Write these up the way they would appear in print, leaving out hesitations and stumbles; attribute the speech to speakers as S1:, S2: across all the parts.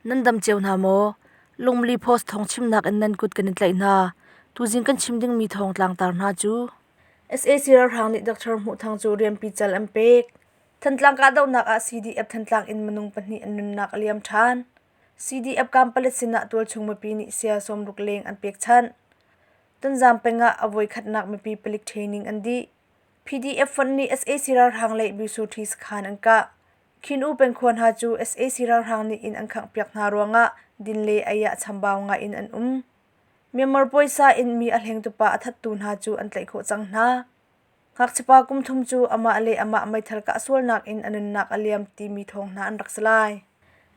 S1: Nan dam cio hna maw? Lungmli Post thawngchimnak in nan kut kan in tlaih hna. Tuzing kan chim dingmi thawng tlangtar hna cu SAC ralhrang nih Doctor Hmuh Thang cu rianpi cal an pek. Thantlang kahdohnak ah CDF Thantlang in minung pahnih an nunnak a liam ṭhan. CDF Kampalet sinah tualchung mipi nih sia 60 leng an pekchanh. Tonzang peng ah a voikhatnak mipi palik training an dih. PDF fonh nih sac ralhrang le Pyusawhti sakhan an kah. Khin U pengkhua hna cu sac ralhrang nih inn an khanghpiak hna ruangah din le ei ah chambau ngai in an um. Myanmar puaisa in mi a hlengtu pa a thattu hna cu an tlaih khawh cang hna. Ngakchiapa kum thum cu amah le amah meithal kah sualnak in a nunnak a liam timi thawng hna an rak si lai.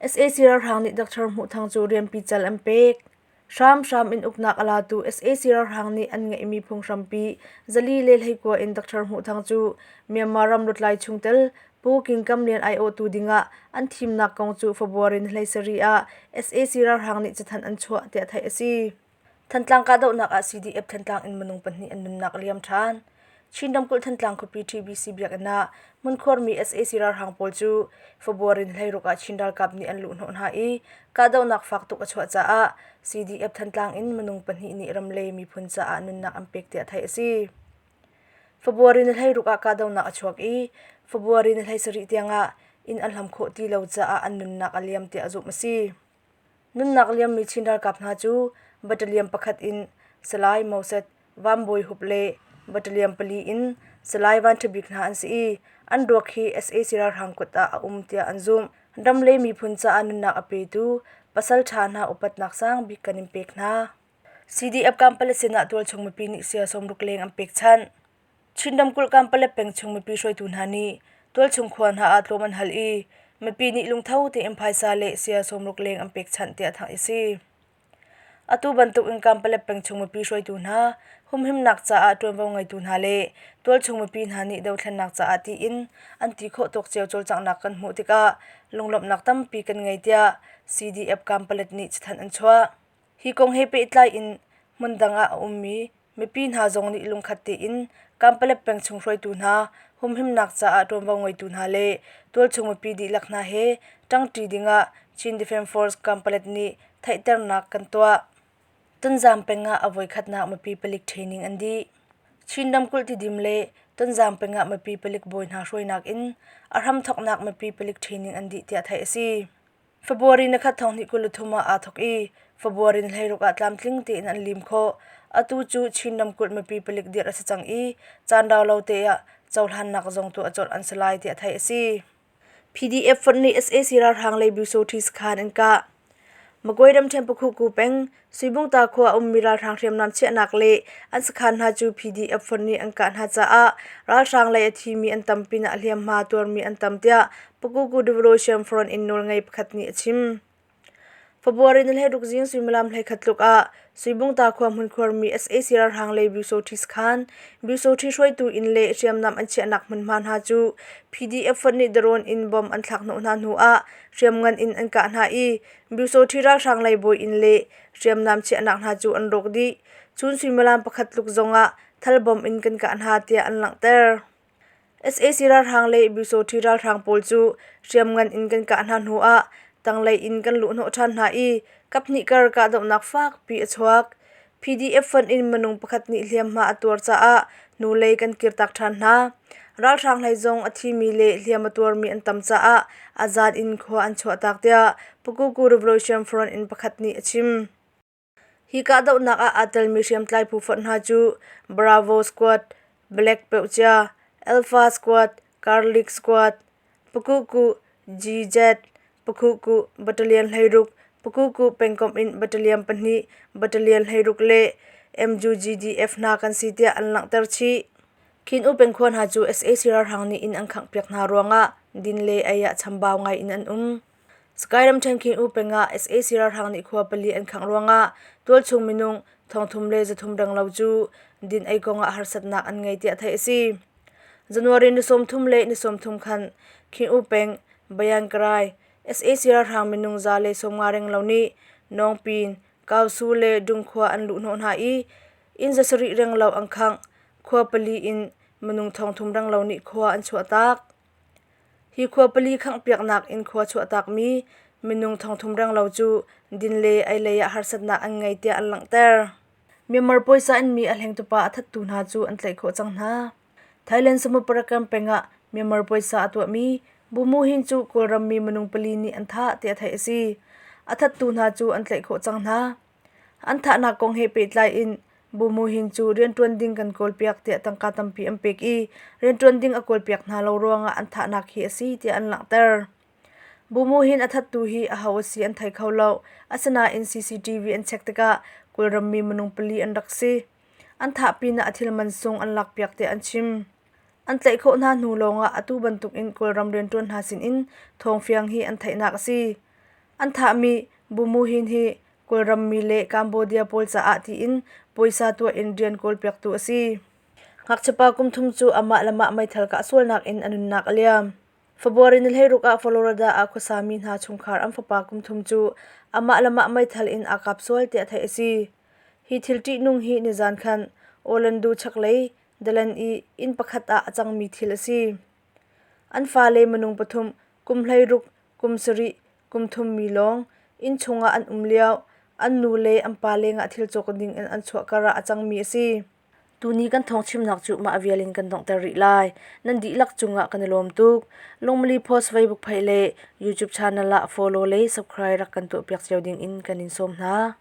S1: Sac ralhrang nih Doctor Hmuh Thang cu rianpi cal an pek. Hramhram in uknak a latu sac ralhrang nih an ngeihmi phunghrampi 421 in Doctor Hmuh Thang cu Myanmar ram lutlai chungtel Pu King Kam Lian aiawhtu dingah an thimnak kong cu February ni 17 ah sac ralhrang nih cathanh an chuah tiah theih a si. Thantlang kahdohnak ah CDF Thantlang in minung pahnih an nunnak a liam ṭhan. Chin ramkulh Thantlang khuapi TBC biakinn ah hmunkhuarmi sac ralhrang pawl cu February ni 16 ah Chin ralkap nih an luhhnawh hna i kahdohnak fak tuk a chuah caah CDF Thantlang in minung pahnih nih ram le miphun caah nunnak an pek tiah theih a si. February ni 16 ah kahdohnak a chuak i February ni 17 tiangah inn an hlam khawh ti lo caah an nunnak a liam tiah zumh a si. Nunnak liammi Chin ralkap hna cu battalion pakhat in Salai Moses Van Bawi Hup le battalion pali in Salai Van Ṭha Bik hna an si i an ruak hi sac ralhrang kut ah a um tiah an zumh. Ram le miphun caah nunnak a petu pasal ṭha hna upatnak sang bik kan in pek hna. CDF Kampala sinah tualchung mipi nih sia 60 leng an pekchanh. Chin ramkulh Kanpalet peng chung mipi hruaitu hna nih tualchung khua hna ah tlawm an hal i mipi nih lungtho tein phaisa le sia 60 leng an pekchanh tiah theih a si. Atu bantuk in Kanpalet peng chung mipi hruaitu hna, humhimnak caah ṭuanvo ngeitu hna le tualchung mipi hna nih dothlennak caah tiin an ti khawh tawk cio cawlcanghnak kan hmuh tikah lunglawmhnak tampi kan ngei tiah CDF Kanpalet nih cathanh an chuah. Hi kong he pehtlai in hmundang ah a ummi Mipi hna zong nih lungkhat tein Kanpalet peng chung hruaitu hna, humhimnak caah ṭuanvo ngeitu hna le tualchung mipi dihlak hna he ṭangṭi dingah Chin Defence Force Kanpalet nih theihternak kan tuah. Tonzang peng ah a voikhatnak mipi palik training an dih. Chin ramkulh Tidim le Tonzang peng ah mipi palik bawi hna hruainak in a hramthawknak mipi palik training an dih tiah theih a si. February ni khat thong hnih 23 ah aa thawk i February ni 16 ah tlamtling tein an lim khawh. Atu cu Chin ramkulh mipi palik dirh a si cang i caan rau lo te ah cohlannak zong tuah colh an si lai tiah theih a si. PDF fonh nih sac ralhrang lei Pyusawhti sakhan an kah. Magway ramṭhen Pakhuku peng Suibungta khua a ummi ralhrang hriamnam chiahnak le an sakhan hna cu PDF fonh nih an kah hna caah ralhrang lei a thimi an tam pinah hliamhma tuarmi an tam tiah Pakhuku Revolution Front in nawlngei pakhat nih a chim. February ni 16 zing suimilam 11 tluk ah Suibungta khua hmunkhuarmi sac ralhrang lei Pyusawhti sakhan, Pyusawhti hruaitu inn le hriamnam an chiahnak hmunhma hna cu PDF fonh nih drone in bomb an thlak hnawh hna hnu ah hriamngan in an kah hna i Pyusawhti ralhrang lei bawi inn le hriamnam chiahnak hna cu an rawk dih. Cun suimilam pakhat tluk zongah thal bomb in kan kah hna tiah an langhter. Sac ralhrang le Pyusawhti ralhrang pawl cu hriamngan in kan kah hna hnu ah tanglei in kan luhhnawh ṭhan hna i kaphnih kar kahdohnak fakpi a chuak. PDF fonh in minung pakhat nih hliamhma a tuar caah hnulei kan kirtak ṭhan hna. Ralhrang hlei zong a thimi le hliam a tuarmi an tam caah a zat in khua an chuahtak tiah Pakukku Revolution Front in pakhat nih a chim. Hi kahdohnak ah aa telmi hriamtlai phu fonh hna cu Bravo Squad, Black Peuhcia, Alpha Squad, Garlic Squad, Pakukku GZ, Pakukku Battalion 16, Pakukku pengkomh in Battalion pahnih, Battalion 16 le MUGDF hna kan si tiah an langhter chih. Khin U pengkhua hna cu sac ralhrang nih inn an khanghpiak hna ruangah din le ei ah chambau ngai in an um. Sky ramṭhen Khin U peng ah sac ralhrang nih khua pali an khangh ruangah tualchung minung 3,300 renglo cu din ei kongah harsatnak an ngei tiah theih a si. January ni 30 le ni 30 khan Khin U peng Bayankarai sac ralhrang minung 150 renglo nih Nawngpin, Kausu le Dungkhua an luhhnawh hna i inn 700 renglo an khangh. Khua pali in minung 3,000 renglo nih khua an chuahtak. Hi khua pali khanghpiaknak in khua chuahtakmi Minung thongthum renglo cu din le ei lei ah harsatnak an ngei tiah an langhter. Myanmar puaisa in mi a hlengtupa a thattu hna cu an tlaih khawh cang hna. Thailand Samut-Parakan peng ah Myanmar puaisa a tuahmi Bumu Hin cu Kawlram mi minung pali nih an thah tiah theih a si. A thattu hna cu an tlaih khawh cang hna. An thahnak kong he pehtlai in Bumu Hin cu rianṭuan ding kan kawlpiak tiah tangka tampi an pek i rianṭuan ding a kawlpiak hna lo ruangah an thahnak hi a si tiah an langhter. Bumu Hin a thattu hi aho a si an thei kho lo. Asinain CCTV an check tikah Kawlram mi minung pali an rak si. An thah pinah a thil man sung an lakpiak tiah an chim. An tlaih khawh hna hnu lawngah atu bantukin Kawlram rianṭuan hna sinin thawngfiang hi an theihnak a si. An thahmi Bumuhin hi Kawlram mi le Cambodia pawl caah tiin puaisa tuah in rian kawlpiaktu a si. Ngakchiapa kum thum cu amah le mah meithal kah sualnak in a nunnak a liam. February ni 16 ah Florida ah khuasami hna chungkhar an fapa kum thum cu amah le mah meithal in aa kap sual tiah theih a si. Hi thil ṭihnung hi nizan khan Orlando chaklei dalan i inn pakhat ah a cangmi thil a si. An fale minung pathum, kum 16, kum sarih, kum thummi lawng inn chungah an um lio, an nu le an pa lengah thil cawk ding in an chuah karah a cangmi a si. Tuni kan thawngchimnak cu mah vial in kan donghter rih lai. Nan dihlak cungah kan i lawm tuk. Lungmali Post Facebook page le YouTube channel ah follow le subscribe rak kan tuahpiak cio ding in kan in sawm hna.